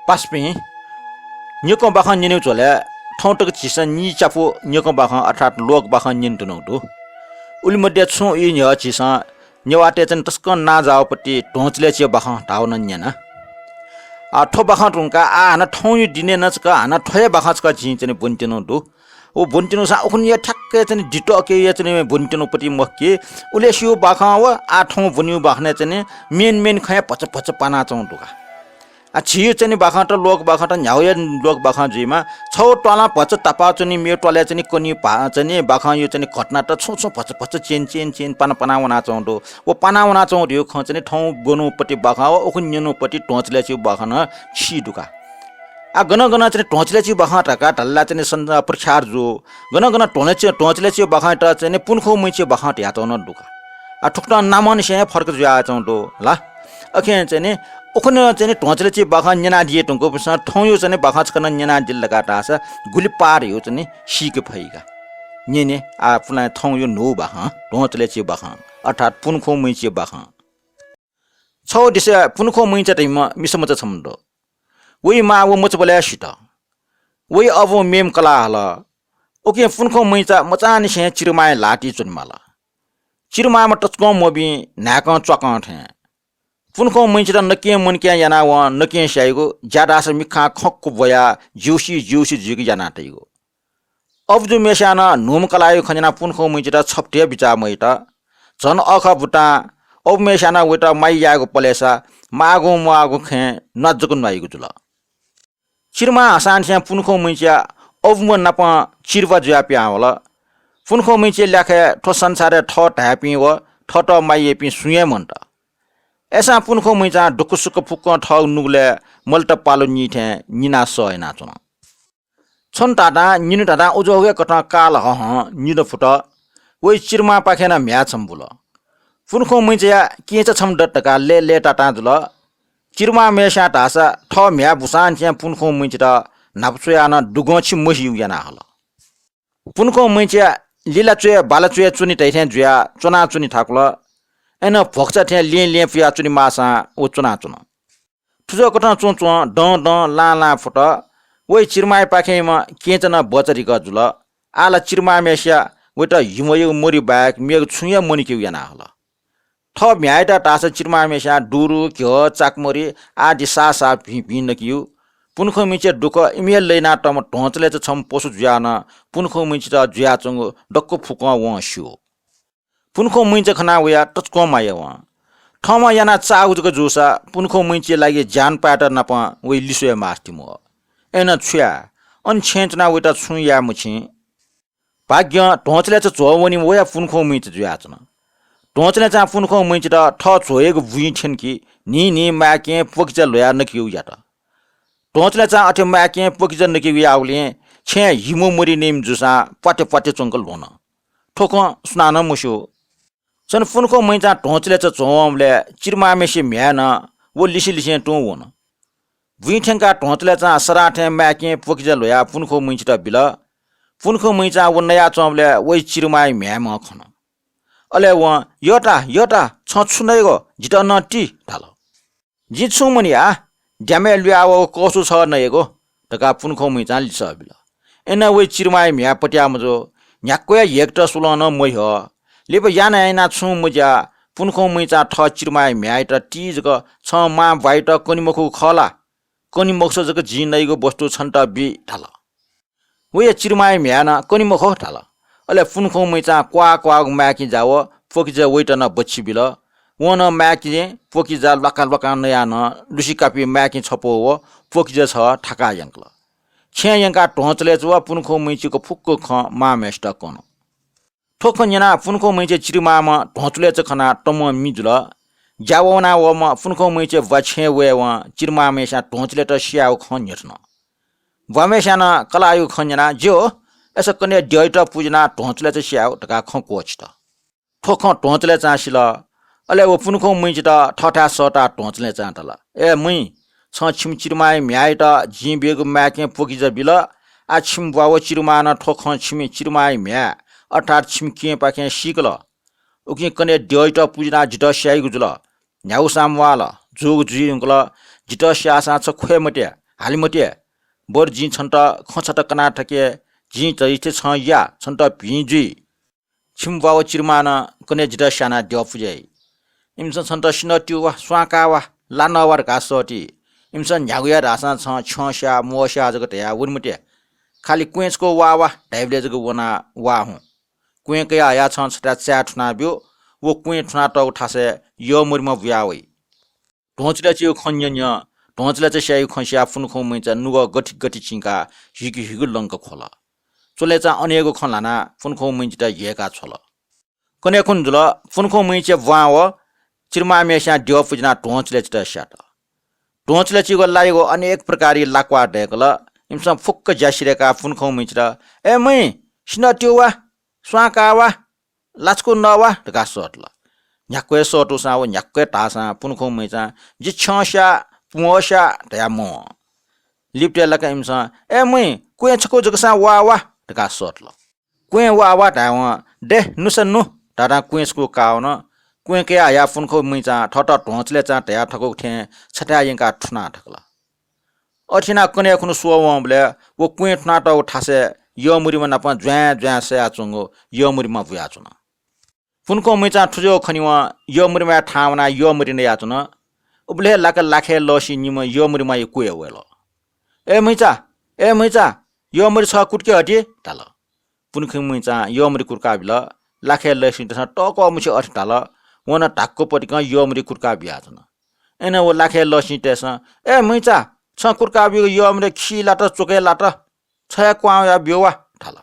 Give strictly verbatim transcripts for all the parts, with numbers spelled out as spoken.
पासापिं, न्यंकं बाखं न्यनेगु झ्वलय् थौं तक झीसं नीच्यापु न्यंकं बाखं अर्थात् लोक बाखं न्यने धुनागु दु। उलि मध्ये छुं ई न्ह्यः झीसं नेवाःतय् चाहिँ तसकं नांजाःगु पति ध्वंचलय् चिया बाखं धाःगु नं न्यना। आ, थ्व बाखं धुंकाः आः हानं थौंया दिनय् नं छकः हानं थ्व हे बाखं छकः जिं चाहिँ ब्वनेत्यनागु दु। व ब्वनेत्यनागु सां उखुन्हुया ठ्याक्कै चाहिँ दितःके या चाहिँ ब्वनेत्यनागु पति मखु कि, उलिसे च्वंगु बाखं व आः थौं ब्वनीगु बाखनय् चाहिँ main main खँया भचा भचा पानाच्वंगु दु का। आ, झीगु चाहिँ बाखं त लोक बाखं त न्ह्यागु हे लोक बाखं जुइमा। छगू त्वालं भचा तापाः च्वनी, मेगु त्वालय् चाहिँ कनी भा-, चाहिँ बाखंया चाहिँ घटना त छुं छुं भचा भचा चेन चेन चेन पाना पाना वनाच्वंगु दु। व पाना वनाच्वंगु धइगु खँ चाहिँ थौं ब्वनीगु पति बाखं व उखुन्हु न्यनीगु पति ध्वंचलय् चिया बाखं नं छि दु का। आ, गन गन चाहिँ ध्वंचलय् चिया बाखं धकाः धाल ला चाहिँ सं-, प्रख्यात जू। गन गन ध्वंचलय् चिया, ध्वंचलय् चिया बाखंयात चाहिँ पुनखं मुइचिया बाखं धयाच्वंगु नं दु का। आ, थुकथं नामंनिसें हे फरक जुयाच्वंगु दु ला। अखें चाहिँ उखुन्हु चाहिँ ध्वंचलय् चिया बाखं न्यनादिये धुंकूपिन्सं थौंया चाहिँ बाखं छकः नं न्यनादिल धकाः धाःसा गुलि पाः धइगु चाहिँ सीके फइ का। न्यने, आ, पुलां थौंया न्हूगु बाखं, ध्वंचलय् चिया बाखं, अर्थात् पुनखं मुइचिया बाखं। छगू देशय् पुनखं मुइचा धइम्ह मिसा मचा छम्ह दु। वया मां व मचाबलय् सित। वया अबुं मेम्ह कलाः हल। उकिं पुनखं मुइचा मचांनिसें चिरुमांया ल्हातिइ च्वनेमाल। चिरुमांम्ह तसकं मभिं, न्हाय्कं च्वाकं थें। पुनखं मुइचात नकतिनि मनकतिनि यानाः वं नकतिनि स्याइगु, ज्या धाःसा मिखां खक्व ब्वयाः ज्यूसि ज्यूसि जुइगु याना तइगु। अबुजुम्हेस्यां नं न्हूम्ह कलाःया खँ न्यनाः पुनखं मुइचात छपु हे बिचाः मयात। झन अःखः बुतां अबुम्हेस्यां नं वयात माया यायेगु पलेसा माःगु म्वाःगु खँय् न्वाः जक न्वाइगु जुल। चिरुमां हःसांनिसें पुनखं मुइचा अबुम्ह नाप चिरुभा जुयाः पिहां वल। पुनखं मुइचाया ल्याखय् थ्व संसारय् थः धायेपिं व थःत माया याइपिं सुं हे मन्त। अय्सां पुनखं मुइचां दुःखसुख फुक्कं थःगु नुगलय् मलेत पालु नी थें निनाः सह यानाच्वन। छन्हु धाधां निन्हु धाधां उजं हे कथं काल हहं निदँ फुत। वया चिरुमांपाखें नं म्ह्याय् छम्ह बुल। पुनखं मुइचाया केहेँचा छम्ह दत धकाः लय् लय्तातां जुल। चिरुमांम्हेस्यां धाःसा थः म्ह्याय् बुसांनिसें पुनखं मुइचात न्हापा च्वयाः नं दुगंछि महिगु याना हल। पुनखं मुइचा लिला च्वय् बाला च्वय् च्वनी धइथें जुयाः च्वनाच्वनी थाकुल। अय्नं भक्चा थें लिं लिं पुयाः च्वने माःसां व च्वनाच्वन। थुजःकथं च्वं च्वं दं दं लां लां फुत। वया चिरुमांपाखेंम्ह केहेँचा नं बचारिक जुल। आः ला चिरुमांम्हेस्या वयात हिमवयागु मरि बाहेक मेगु छुं हे मनिकेगु याना हल। थः म्ह्याय्‌यात धाःसा चिरुमांम्हेस्यां दुरु, घ्यः, चाकमरि आदि साः साः भिं भिं नकियु। पुनखं मुइचाया दुःख इमि हे लइनातःम्ह ध्वंचलय् चा छम्ह पशु जुयाः नं पुनखं मुइचात जुयाच्वंगु दक्व फुक्कं वं स्यू। पुनखं मुइचा खनाः वयाः तसकं माया वं। थःम्हं यानाः चाःगु जक जूसा पुनखं मुइचाया लागि ज्यानपाःयात नापं वइ लिस्वये मास्ति मवः। अय्नं छु याये, अन छेँय् च्वनाः वयात छुं याये मछिं। भाग्यं ध्वंचलय् चा झ्वः वनीम्ह व हे पुनखं मुइचा जुयाच्वन। ध्वंचलय् चां पुनखं मुइचात थः झ्वःयागु बुँइ थ्यंकि न्हिं न्हिं माय्‌केहेँ प्वकिजा ल्ह्वयाः नकियु यात। ध्वंचलय् चां अथे माय्‌केहेँ प्वकिजा नकियु याःगुलिं छेँय् हिमु मरि नइम्ह जूसां प्वाते प्वाते च्वंक ल्ह्वन। थ्व खँ सुनानं मस्यू। छन्हु पुनखं मुइचां ध्वंचलय् चा झ्वः वंबलय् चिरुमांम्हेसिया म्ह्याय् नं व लिसे लिसें तुं वन। बुँइ थ्यंकाः ध्वंचलय् चां सदां थें माय्‌केहेँ प्वकिजा ल्ह्वयाः पुनखं मुइचात बिल। पुनखं मुइचां व नयाच्वंबलय् वइ चिरुमांया म्ह्याय्‌म्हं खन। अले वं, "यःता, यःता, छं छु नयागु? जितः नं ति," धाल। "जिं छुं मनया, द्यामय् लुयावःगु कःसु छगः नयागु," धकाः पुनखं मुइचां लिसः बिल। अय्नं वइ चिरुमांया म्ह्याय् पत्याः मजू, न्ह्याक्व हे ह्येकेत सुलं नं मह्यः। लिपा याना यानाः छुं मज्याः पुनखं मुइचां थः चिरुमांया म्ह्याय्‌यात ति जक, "छं मां ब्वाँयात कने मखुगु खः ला? कने मखुसा जक जिं नयागु वस्तु छन्त बी," धाल। वया चिरुमांया म्ह्याय् नं कने मखु धाल। अले पुनखं मुइचां क्वाः क्वाःगु माय्‌केहेँ जाव प्वकिजा वइत नं बच्छि बिल। वं नं माय्‌केहेँ प्वकिजा ल्वाकां ल्वाकां नयाः नं लुसि कापि माय्‌केहेँ छपु व प्वकिजा छगः थाकाः यंकल। छेँय् यंकाः ध्वंचलय् चा व पुनखं मुइचायागु फुक्क खँ मांम्हेसित कन। थ्व खँ न्यनाः पुनखं मुइचाया चिरुमांम्ह ध्वंचलय् चा खनाः तमं मि जुल। ज्या वनावःम्ह पुनखं मुइचाया ब्वा छेँय् वयेवं चिरुमांम्हेस्यां ध्वंचलय्‌यात स्यायेगु खँ न्ह्यथन। ब्वाम्हेस्यां नं कलाःयागु खँ न्यनाः, "ज्यू, अय्सा कन्हय् द्यःयात पुज्यानाः ध्वंचलय् चा स्यायेगु," धकाः खँ क्वःछित। थ्व खँ ध्वंचलय् चां सिल। अले व पुनखं मुइचात थःथाय् सःताः ध्वंचलय् चां धाल, "ए मुइँ, छं छिमि चिरुमांया म्ह्याय्‌यात जिं ब्यूगु माय्‌केहेँ प्वकिजा बिल। आः छिमि ब्वा व चिरुमां नं थ्व खँ छिमि चिरुमांया म्ह्याय्, अर्थात् छिमि केहेँपाखें सीकल। उकिं कन्हय् द्यःयात पुज्यानाः जितः स्याइगु जुल। न्ह्यागुसां म्वाःल, जूगु जुइ धुंकल। जितः स्याःसां छ ख्वये मते। हाले मते, बरु जिं छन्त खँ छता कना थके, जिं धइथें छं या, छन्त भिं जुइ। छिमि ब्वा व चिर्मां नं कन्हय् जितः स्यानाः द्यः पुज्या याइ। इमिसं छन्त सिन्हः त्यो वा, स्वां काः वा, ला नः वा धकाः सःती। इमिसं न्ह्यागु याः धाःसां छं छ्यं स्याः, म्वः स्याः जक धयाः वने मते। खालि क्वँय् छकू वाः वा धाइबलय् जक वनाः वाः हुँ। क्वँय् कयाः हयाः छं छथाय् चाय् थुनाब्यु, व क्वँय् थुनातःगु थासय् यःमुरिमा बुया वइ। ध्वंचुल्याच्वय्‌गु खँ न्यँ न्यँ, ध्वंचुल्याच्वय् स्याइगु खँ स्याः पुन्खुं मुइचां नुगः गथि गथि चिंकाः हिगु हिगु लंक ख्वल। च्वलेचां अनयागु खँ ल्हानाः पुन्खुं मुइचां ह्यय्‌का छ्वल। कन्हय् खुन्हु जुल, पुन्खुं मुइचां ब्वां व चिर्मांम्हय्‌स्यां द्यः पुज्यानाः ध्वंचुल्याच्वय्‌त स्यात। ध्वंचुल्याच्वय्‌गु लायागु अनेक प्रकारया लाक्वाः दय्‌कल। इमिसं फुक्क ज्या सिधय्‌काः पुन्खुं मुइचां, "ए मुइ, सिन्हः त्यो वा, स्वां काः वा, ला छकू नः वा" धकाः सःतल। न्ह्याक्व हे सःतूसां व न्ह्याक्व हे धाःसां पुन्खुं मुइचां, "जि छ्यं स्याः, म्वः स्याः" धयाः मवं। लिपतय् लाकाः इमिसं, "ए मुइ, क्वँय् छकू जकसां वाः वा" धकाः सःतल। क्वँय् वाः वा धायेवं, "दे, नुसा नु" धाधां क्वँय् छकू काः वन। क्वँय् कयाः हयाः पुन्खुं मुइचां थःत ध्वंचुल्याच्वय् धयाः थकूगु थें छथाय् यंकाः थुना थकल। अथे यानाः कन्हय् खुन्हु स्वः वंबलय् व क्वँय् थुनातःगु थासय् यःमुरिमा नाप ज्वाँय् ज्वाँय् सयाच्वंगु यःमुरिमा बुयाच्वन। पुन्खुं मुइचां थुज्वः खनेवं यःमुरिमाया थाहां वनाः यःमुरि नयाच्वन। उबलय् हे लाकाः लाखय् लःसिं निम्ह यःमुरिमाया क्वय् वल। "ए मुइचा, ए मुइचा, यःमुरि छगः कुतुके हति" धाल। पुन्खुं मुइचां यःमुरि कुतुका बिल। लाखय् लःसिंतय्‌सं तःकः मछि अथे धाल। वं नं धाक्व पतिकं यःमुरि कुतुका बियाच्वन। अय्‌नं व लाखय् लःसिंतय्‌सं, "ए मुइचा, छं कुतुका ब्यूगु यःमुरि खी लात, च्वकय् लात, छ हे क्वहां वयाः ब्यु वा" धाल।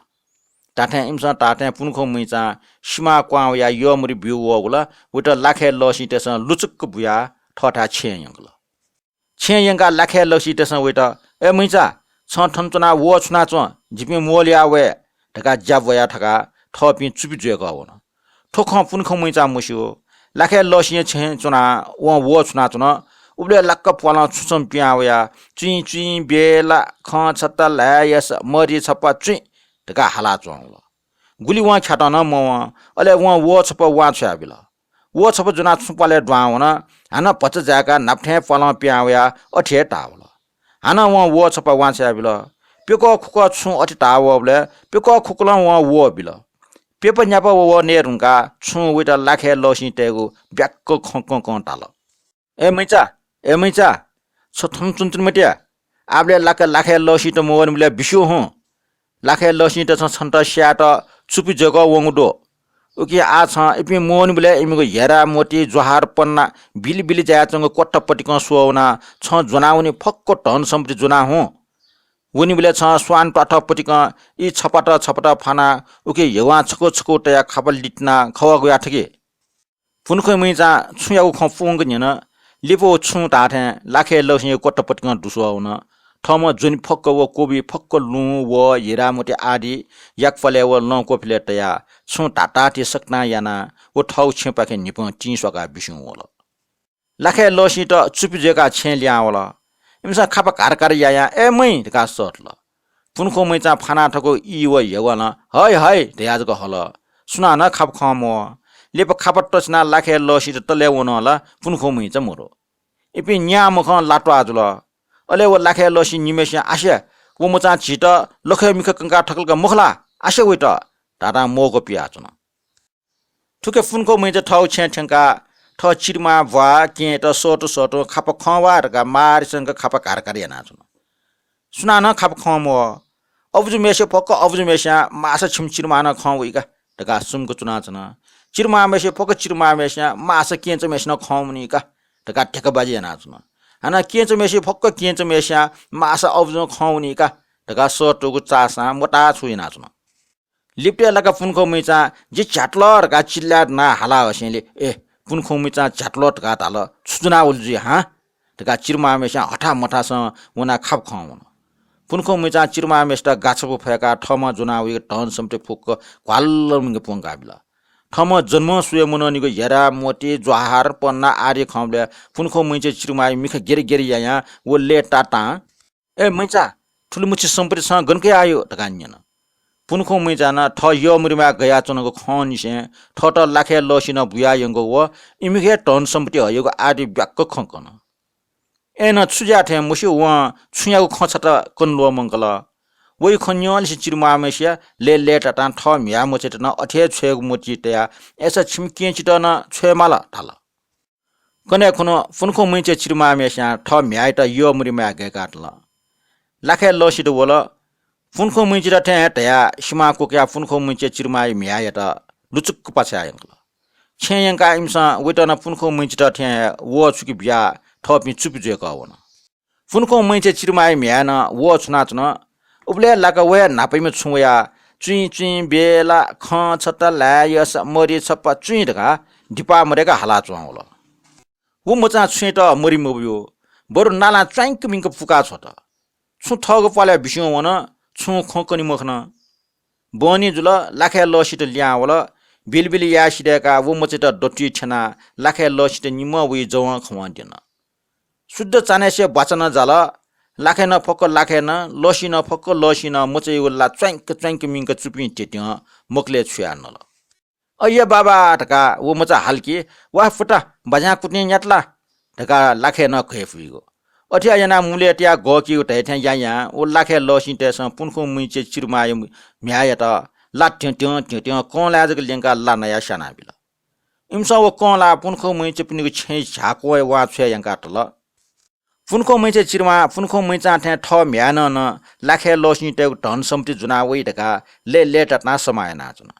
धात्थें इमिसं धाःथें पुन्खुं मुइचां सिमां क्वहां वयाः यःमुरि ब्यू वःगु ला वइत लाखय् लःसिंतय्‌सं लुचुक्क बुयाः थःथाय् छेँय् यंकल। छेँय् यंकाः लाखय् लःसिंतय्‌सं वइत, "ए मुइचा, छं थन च्वनाः वः छुना च्वँ, जिपिं मोल याः वये" धकाः ज्या ब्वयाः थकाः थःपिं चुपि जुय्‌कः वन। थ्व खँ पुन्खुं मुइचां मस्यू। लाखय् लःसिंया छेँय् च्वनाः वं वः छुनाच्वन। उबलय् लाक्क प्वालं छुं छुं पिहां वयाः, "चुइँ चुइँ, बेला, खँ छता, ल्हाय् यासँ, मरि छपा, चुइँ" धकाः हालाच्वं वल। गुलि वं ख्यातं नं मवं। अले वं वः छपा वां छ्वयाबिल। वः छपा ज्वनाः छुं प्वालय् दुहां वन। हानं भचा जाय्‌काः न्हापा थें प्वालं पिहां वयाः अथे हे ताः वल। हानं वं वः छपा वां छ्वयाबिल। प्यक्वः खुक्वः छुं अथे ताः वःबलय् प्यक्वः खुक्वलं वं वः बिल। प्यपा न्यापा वः नये धुंकाः छुं वइत लाखय् लःसिंतय्‌गु ब्याक्क खँ कं कं ताल। "ए मुइचा, ए मुइचा, छ थन च्वनाच्वने मते। आबलय् लाकाः लाखय् लःसिंत मवनीबलय् बिस्युं हुँ। लाखय् लःसिंतय्‌सं छन्त स्यायेत चुपि जुय्‌कः वंगु दु। उकिं आः छं इपिं मवनीबलय् इमिगु हेरा, मोती, ज्वहार, पन्ना बिलि बिलि जायाच्वंगु क्वत्ता पतिकं स्वः वनाः छं ज्वनावनी फक्व धन सम्पत्ति ज्वना हुँ। वनीबलय् छं स्वान त्वाथः पतिकं ई छपात छपात फानाः उकी ह्यवां छकू छकू तयाः खापा लितिनाः खवः ग्वयाः थकि।" पुन्खुं मुइचां छुंयागु खँ पूवंक न्यन। लिपा व छुं धाःथें लाखय् लःसिंया क्वत्ता पतिकं दुस्वः वन। थःम्हं ज्वनी फक्व व क्वबि फक्व लुँ, वः, हिरा, मोती आदि याकपालय् व लँ क्वफिलय् तयाः छुं धाताथी सकतां यानाः व थःगु छेँपाखे न्हिपं तिं स्वाकाः बिस्युं वल। लाखय् लःसिंत चुपि जुय्‌काः छेँय् लिहां वल। इमिसं खापा घार घार यायां "ए मुइ" धकाः सःतल। पुन्खुं मुइचां फाना थकू ई व ह्यवालं "हइ हइ" धयाः जक हल। सुनानं खापा खं मवः। लिपा खापा तछिनाः लाखय् लःसिंत तले वनं ला पुन्खुं मुइचा मदु। इपिं न्यां मखं लात्वाः जुल। अले व लाखय् लःसिं निम्हय्‌सिं "आसे, व मचां झीत लखय् मिखा कंकाः थकल का मखु ला? आसे वइत" धातां मौका पियाच्वन। थुखे पुन्खुं मुइचा थःगु छेँय् थ्यंकाः थः चिर्मां ब्वाः केहेँयात सःतू सःतूं "खापा खं वा" धकाः मारिसंक खापा घार घार यानाच्वन। सुनानं खापा खं मवः। अबुजुम्हय्‌सिया फक्व अबुजुम्हय्‌सियां "माःसा छिमि चिर्मां नं खं वइ का" धकाः सुम्क च्वनाच्वन। चिर्मांम्हय्‌सिया फक्व चिर्मांम्हय्‌सियां "माःसा केहेँचाम्हय्‌सिनं खं वनी का" धकाः धेकाबाजी यानाच्वन। हानं केहेँचाम्हय्‌सिया फक्व केहेँचाम्हय्‌सियां "माःसा अबुजुं खं वनी का" धकाः सःतूगु चाःसां मताः छु यानाच्वन। लिपतय् लाकाः पुन्खुं मुइचां "जि झ्यातल" धकाः चिल्लाय् धुनाः हाला हसेंलि, "ए, पुन्खुं मुइचां झ्यातल" धकाः धाल, छु ज्वनावल जुइ हां? धकाः चिर्मांम्हय्‌सिं हथामथासं वनाः खापा खं वन। पुन्खुं मुइचां चिर्मांम्हय्‌सित गाछापु फय्‌काः थःम्हं ज्वनावइगु धन सम्पत्ति फुक्क घ्वाल्ल मुंके प्वंकाबिल। थःम्हं जन्मं स्वये मनंनिगु हेरा, मोती, ज्वहार, पन्ना आदि खंबलय् पुन्खुं मुइचां चिर्मांया मिखा गेरे गेरे यायां व लय्‌तातां "ए मुइचा, थुलिमछि सम्पत्ति छं गन कयाहयागु?" धकाः न्यन। पुन्खुं मुइचां नं थः यःमुरिमाय् गयाच्वनागु खंनिसें थःत लाखय् लःसिनं बुयायंगु व इमिके हे धन सम्पत्ति हयागु आदि ब्याक्क खँ कन। अय्‌नं छु ज्या थें मस्यू, वं छुंयागु खँ छता कने ल्वःमंकल। वइ खँ न्यंलिसे चिरुमाःम्हय्‌सिया लय्‌लय्‌तातां थः म्ह्याय् मचायात नं अथे हे छ्वयेगु मतिइ तयाः, अय्‌सा छिमि केहेँचित नं छ्वयेमाल धाल। कन्हय् खुन्हु पुन्खुं मुइँचे चिरुमाःम्हय्‌सियां थः म्ह्याय्‌यात यःमुरिमाया गय्‌कातल। लाखाय् लःसित वल। पुन्खुं मुइँचित थें हे धयाः सिमां क्वकयाः पुन्खुं मुइँचे चिरुमाःया म्ह्याय्‌यात लुचुक्क पाछ्याः यंकल। छेँय् यंकाः इमिसं वइत नं पुन्खुं मुइँचित थें हे वःछुके बियाः थःपिं चुपि जुय्‌कः वन। पुन्खुं मुइँचे चिरुमाःया म्ह्याय् नं वःछुनाच्वन। उबलय् लाक्क व हे न्हापायाम्ह छुं वयाः चुइँ चुइँ बेला, खँ छता ल्हाये यःसा मरि छपा चुइँ धकाः दिपा मदय्‌काः हालाच्वंवल। व मचां छुँयात मरि मबुयु, बरु नालां च्वाइंक मिंक पुका छ्वत। छुं थःगु प्वालय् बिस्युं वन, छुं खँ कने मखन। बहनी जुल, लाखाय् लःसित लिहां वल। बिलबिल याये सिधय्‌काः व मचायात दतुइ थ्यनाः लाखाय् लःसित निम्हं वइ जवं खवं द्यन। शुद्ध चान्हय्‌सिया ब्वाचा नं जाल। लाखाय् नं फक्व लाखाय् नं, लःसिं नं फक्व लःसिं नं मचायागु ला च्वाइंक च्वाइंक मिंक चुपिं त्यत्यं मकलय् छुयाः नल। अय्‌या बाबा धकाः व मचा हाल कि, वा पुता, बाज्यां कुतिं न्यात ला धकाः लाखाय् नं घय्‌पुइगु। अथे यानाः मुलय् तयाः गःकीगु धयाथें यायां व लाखाय् लःसिंतय्‌सं पुन्खुं मुइँचे चिरुमाःया म्ह्याय्‌यात ला त्यं त्यं त्यं त्यं कंलाय् जक ल्यंकाः ला नयाः स्यानाबिल। इमिसं व कंलाः पुन्खुं मुइँचेपिनिगु छेँय् झ्याक्वः वां छ्वये यंकातल। पुन्खुं मुइँचे चिरुमाः पुन्खुं मुइँचां थें थः म्ह्याय् नं नं लाखाय् लःसिंतय्‌गु धन सम्पत्ति ज्वना वइ धकाः लय्‌लय्‌तातां समाः यानाच्वन।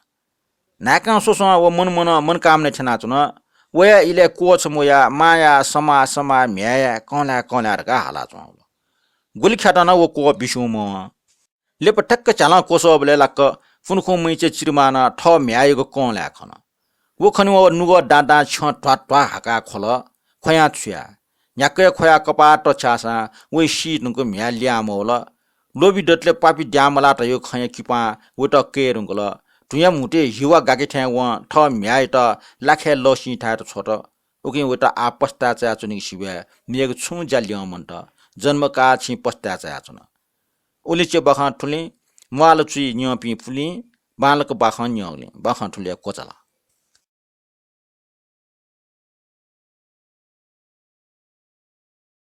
न्हाय्‌कं स्वस्वं व मनमनं मनकामना थ्यनाच्वन। वया इलय् क्वः छम्ह वयाः मांया समाः समाः, म्ह्याय्‌या कंलाय् कंलाय् धकाः हालाच्वंवल। गुलि ख्यातं नं व क्वः बिस्युं मवं। लिपा ठ्याक्क झ्यालं क्वसःबलय् लाक्क पुन्खुं मुइँचे चिरुमाः नं थः म्ह्याय्‌यागु कंलाय् खन। व खनेवं व नुगः दां दां छ्यं ध्वाध्वाः हाकाः ख्वल, ख्वयां छु याये? न्ह्याक्व हे ख्वयाः कपाः तछ्याःसां वइ सी धुंकूगु म्ह्याय् लिहां मवल। लोभी दतले पापी द्यां मलाः धयागु खँया किपां वइत कये धुंकल। धुंया म्हुतुइ हिवा गाके थें वं थः म्ह्याय्‌यात लाखाय् लःसिं थाय्‌यात छ्वत। उकिं वइत आः पस्ताय् चायाच्वनीगु सिबय् मेगु छुं ज्या ल्यं मन्त। जन्मकाः छिं पस्ताय् चायाच्वन। उलिचे बाखं थुलिं, म्वाःल चुइ न्यंपिं पुलिं, बांलाक बाखं न्यंगुलिं बाखं थुलिया क्वचाल।